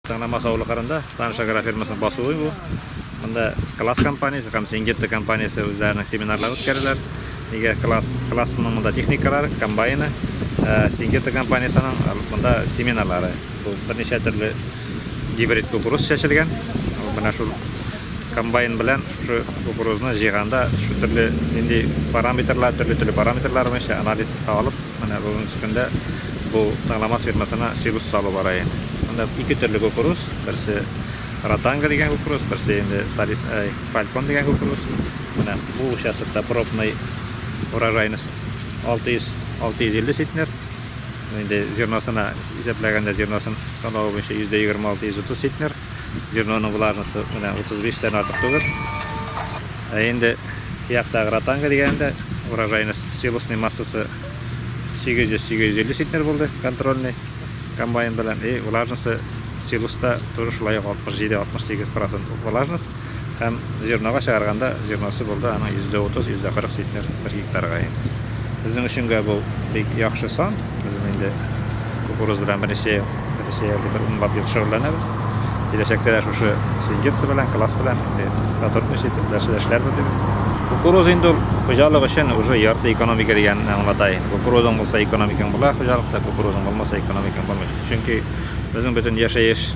Тыңламас авылы кырында Таныш агрофирмасының басуы бу. Монда Класс компаниясе һәм Сингента компаниясе үзләренең семинарлар үткәрәләр. Нигә Класс, Класс моның монда техникалары, комбайны, Сингента компаниясенең монда семинарлары. Бу берничә төрле гибрид кукуруз чәчелгән. Менә шул комбайн белән шушы кукурузны җыйганда шул төрле нинди параметрлар, төрле-төрле параметрлар буенча анализ алып, Менә бүгенге көндә бу Тыңламас фирмасына силос салу бара инде. Монда ике төрле кукуруз, берсе Ротанга дигән кукуруз, берсе инде Талис, әй, Фалькон дигән кукуруз. Менә бу участокта пробный урожайность 600 650 центнер. Инде зерносына исәпләгәндә зерносын санавы буенча 26-130 центнер. Зерноның влажносте менә 35 тән артык түгел. Ә инде яктагы ротанга дигәндә урожайность силосный массасы 800-850 центнер булды контрольный комбайн белән. И влажносте силоста тоже шулай ук 67-68% влажность. Һәм зернога чыгарганда зерносы булды аның 30%-40 центнер бер гектарга инде. Безнең өчен бу бик яхшы сан. Безнең инде кукуруз белән берничә ел, берничә ел бер унлап ел шөгыльләнәбез. Киләчәктә дә шушы Сингента белән, Класс белән инде сотрудничать итеп нәрсә эшләрбез дип. Кукуруз инде ул хуҗалык өчен уже ярты экономика дигәнне аңлата инде. Кукурузың булса экономикаң була хуҗалыкта, кукурузың булмаса экономикаң булмый. Чөнки безнең бөтен яшәеш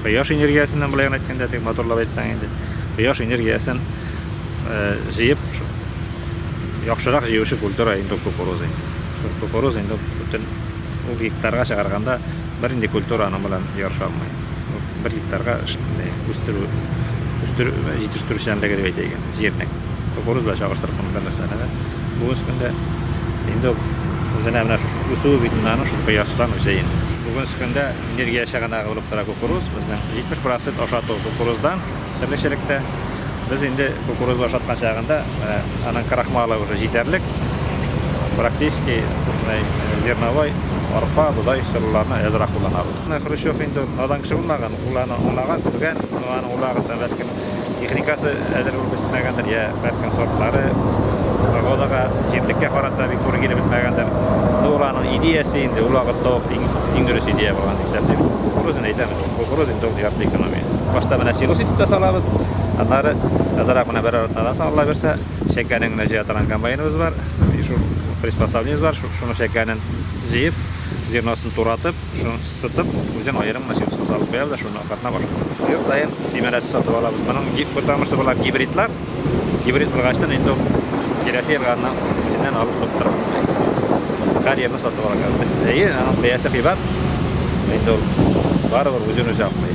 кояш энергиясеннән болай гына әйткәндә, тик матурлап әйтсәң инде, кояш энергиясен җыеп яхшырак җыючы культура инде кукуруз инде. Кукуруз инде бөтен ул гектарга чыгарганда бернинди культура аның белән ярыша алмый. Бер гектарга үстерү, үстерү җитештерүчәнлеге дип әйтәйек инде, җирнең. Кукуруз белән чагыштырып бер нәрсәне дә. Бүгенге көндә инде үзенә менә үсүе бит инде аның шул кояштан үсә инде. Бүгенге көндә энергия чыганагы булып тора кукуруз. Безнең 70% ашату кукуруздан терлекчелектә. Без инде кукуруз ашаткан чагында аның крахмалы уже җитәрлек. Практически зерновой, арпа, бодай сорыларны әзрәк кулланабыз. Менә Хрущев инде надан кеше булмаган, ул аны аңлаган, күргән, но аның ул вакытта бәлкем техникасы әзер булып бетмәгәндер, я бәлкем сортлары погодага, җирлеккә карата бик туры килеп бетмәгәндер. Но ул аның идеясе инде ул вакытта ук иң дөрес идея булган дип исәплим. Кукурузын әйтәм, кукуруз инде ул ярты экономия. Башта менә силос итеп тә салабыз, аннары азрак менә берәр атнадан соң Алла бирсә, чәкәнен генә җыя торган комбайныбыз бар, шул приспособлениебез бар, шуны чәкәнен җыеп, зерносын туратып, шуны сытып, үзен аерым гына силоска салып куябыз да шуны катнап ашатабыз. Ел саен семенасы сатып алабыз. Моның потому что болар гибридлар. Гибрид булгачтан инде ул киләсе елга аны үзеннән алып суктырып. Һәр елны сатып алырга. Әйе, аның бәясе кыйбат. Инде ул барыбер үзен үзе аклый.